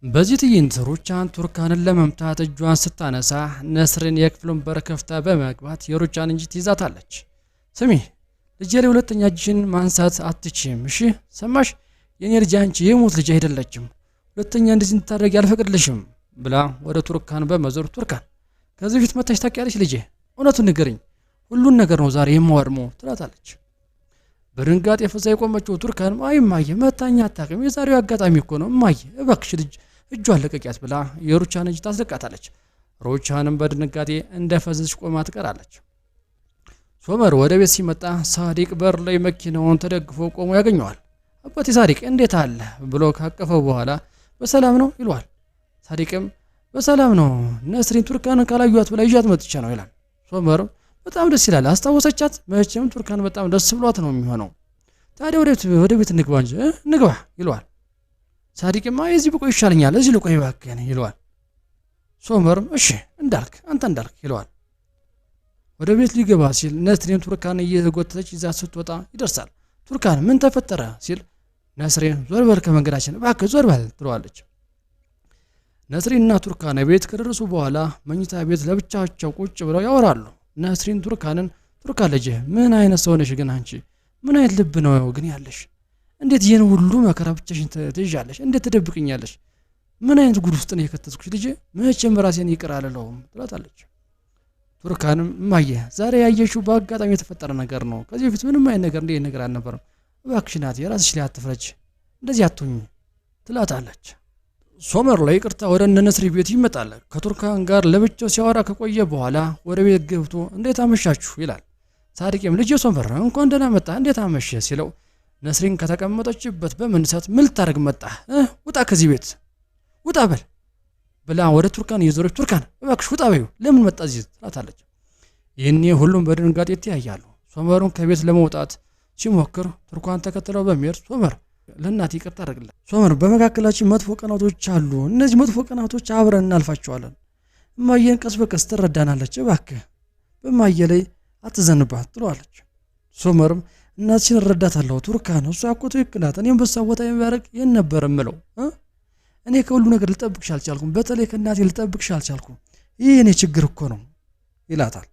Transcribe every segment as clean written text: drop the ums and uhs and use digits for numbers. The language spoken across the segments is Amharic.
በዚህ ትዕይንት ሩቻን ቱርካንን ለመምታት እጇን ስታነሳ ነስሪን የክፍሉን በር ከፍታ በመግባት የሩቻን እጅ ትይዛታለች። ስሚ ልጄ ላይ ሁለተኛ እጅሽን ማንሳት አትችይም፣ እሺ ሰማሽ? የኔ ልጅ አንቺ የሞት ልጅ አይደለችም። ሁለተኛ እንደዚህ እንድታደርጊ አልፈቅድልሽም ብላ ወደ ቱርካን በመዞር ቱርካን ከዚህ በፊት መታሽ ታውቂያለሽ? ልጄ እውነቱን ንገሪኝ፣ ሁሉን ነገር ነው ዛሬ የማወድመው ትላታለች። በድንጋጤ ፈዛ የቆመችው ቱርካን አይ እማዬ መታኝ አታውቅም፣ የዛሬው አጋጣሚ እኮ ነው እማዬ፣ እባክሽ ልጅ እጇን ልቀቂያት ብላ የሩቻን እጅ ታስለቃታለች። ሩቻንም በድንጋጤ እንደ ፈዘዘች ቆማ ትቀራለች። ሶመር ወደ ቤት ሲመጣ ሳዲቅ በር ላይ መኪናውን ተደግፎ ቆሞ ያገኘዋል። አባቴ ሳዲቅ እንዴት አለ ብሎ ካቀፈው በኋላ በሰላም ነው ይለዋል። ሳዲቅም በሰላም ነው፣ ነስሪን ቱርካንን ካላዩት ብላ ይዣት መጥቻ ነው ይላል። ሶመርም በጣም ደስ ይላል፣ አስታወሰቻት። መቼም ቱርካን በጣም ደስ ብሏት ነው የሚሆነው። ታዲያ ወደ ቤት እንግባ እንጂ እንግባ ይለዋል። ሳዲቅማ የዚህ ብቆይ ይሻለኛል፣ እዚህ ልቆይ እባክህን ይለዋል። ሶመርም እሺ እንዳልክ አንተ እንዳልክ ይለዋል። ወደ ቤት ሊገባ ሲል ነስሪን ቱርካን እየተጎተተች ይዛ ስትወጣ ይደርሳል። ቱርካን ምን ተፈጠረ ሲል ነስሪን ዞር በል ከመንገዳችን እባክህ ዞር በል ትለዋለች። ነስሪንና ቱርካን ቤት ከደረሱ በኋላ መኝታ ቤት ለብቻቸው ቁጭ ብለው ያወራሉ። ነስሪን ቱርካንን ቱርካን ልጄ ምን አይነት ሰው ነሽ ግን አንቺ ምን አይነት ልብ ነው ግን ያለሽ? እንዴት ይህን ሁሉ መከራ ብቻሽን ትይዣለሽ? እንዴት ትደብቅኛለሽ? ምን አይነት ጉድ ውስጥ ነው የከተትኩሽ ልጄ? መቼም ራሴን ይቅር አልለውም ትላታለች። ቱርካንም እማዬ ዛሬ ያየሽው በአጋጣሚ የተፈጠረ ነገር ነው። ከዚህ በፊት ምንም አይነት ነገር እንዲህ ነገር አልነበረም። እባክሽ ናት የራስሽ ላይ አትፍረጅ፣ እንደዚህ አትሁኝ ትላታለች። ሶመር ላይ ይቅርታ ወደ እነ ነስሪ ቤት ይመጣል። ከቱርካን ጋር ለብቻው ሲያወራ ከቆየ በኋላ ወደ ቤት ገብቶ እንዴት አመሻችሁ ይላል። ሳዲቅም ልጄ ሶመር እንኳን ደህና መጣ፣ እንዴት አመሸ ሲለው ነስሪን ከተቀመጠችበት በመነሳት ምን ልታደርግ መጣህ? ውጣ ከዚህ ቤት ውጣ በል ብላ ወደ ቱርካን እየዞረች ቱርካን እባክሽ ውጣ በይው ለምን መጣ እዚህ ትላታለች። ይህኔ ሁሉም በድንጋጤ ይተያያሉ። ሶመሩን ከቤት ለመውጣት ሲሞክር ቱርካን ተከትለው በመሄድ ሶመር ለእናት ይቅርታ አድርግላት። ሶመር በመካከላችን መጥፎ ቀናቶች አሉ። እነዚህ መጥፎ ቀናቶች አብረን እናልፋቸዋለን። እማየን ቀስ በቀስ ትረዳናለች። እባክህ በእማየ ላይ አትዘንባት ትለዋለች። ሶመርም እናትሽን እረዳታለሁ ቱርካን፣ እሷ እኮ ትክክል ናት። እኔም በሷ ቦታ የሚያደርግ ይህን ነበር እምለው። እኔ ከሁሉ ነገር ልጠብቅሽ አልቻልኩም። በተለይ ከእናቴ ልጠብቅሽ አልቻልኩም። ይህ የኔ ችግር እኮ ነው ይላታል።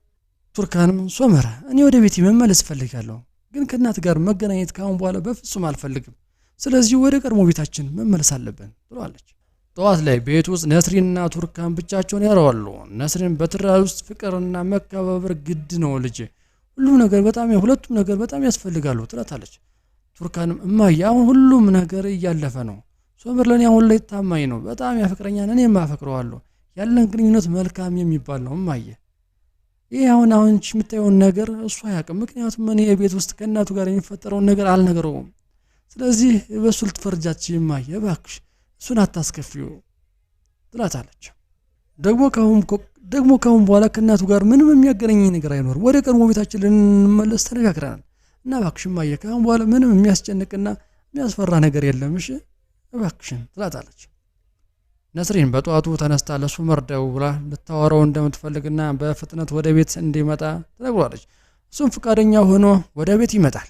ቱርካንም ሶመር፣ እኔ ወደ ቤቴ መመለስ እፈልጋለሁ፣ ግን ከእናት ጋር መገናኘት ከአሁን በኋላ በፍጹም አልፈልግም። ስለዚህ ወደ ቀድሞ ቤታችን መመለስ አለብን ትለዋለች። ጠዋት ላይ ቤት ውስጥ ነስሪንና ቱርካን ብቻቸውን ያወራሉ። ነስሪን በትዳር ውስጥ ፍቅርና መከባበር ግድ ነው ልጄ፣ ሁሉም ነገር በጣም ሁለቱም ነገር በጣም ያስፈልጋሉ ትላታለች። ቱርካንም እማዬ አሁን ሁሉም ነገር እያለፈ ነው። ሶመር ለእኔ አሁን ላይ ታማኝ ነው፣ በጣም ያፈቅረኛል፣ እኔም አፈቅረዋለሁ። ያለን ግንኙነት መልካም የሚባል ነው እማዬ። ይህ አሁን አሁን የምታየውን ነገር እሱ አያውቅም። ምክንያቱም እኔ የቤት ውስጥ ከእናቱ ጋር የሚፈጠረውን ነገር አልነገረውም። ስለዚህ በእሱ ልትፈርጃች እማዬ፣ እባክሽ እሱን አታስከፊው ትላታለች። ደግሞ ካሁን በኋላ ከእናቱ ጋር ምንም የሚያገናኝ ነገር አይኖርም። ወደ ቀድሞ ቤታችን ልንመለስ ተነጋግረናል እና እባክሽ እማዬ ካሁን በኋላ ምንም የሚያስጨንቅና የሚያስፈራ ነገር የለም፣ እሺ እባክሽን ትላታለች። ነስሪን በጠዋቱ ተነስታ ለሶመር ደውላ ልታወራው እንደምትፈልግና በፍጥነት ወደ ቤት እንዲመጣ ትነግሯለች። እሱም ፈቃደኛ ሆኖ ወደ ቤት ይመጣል።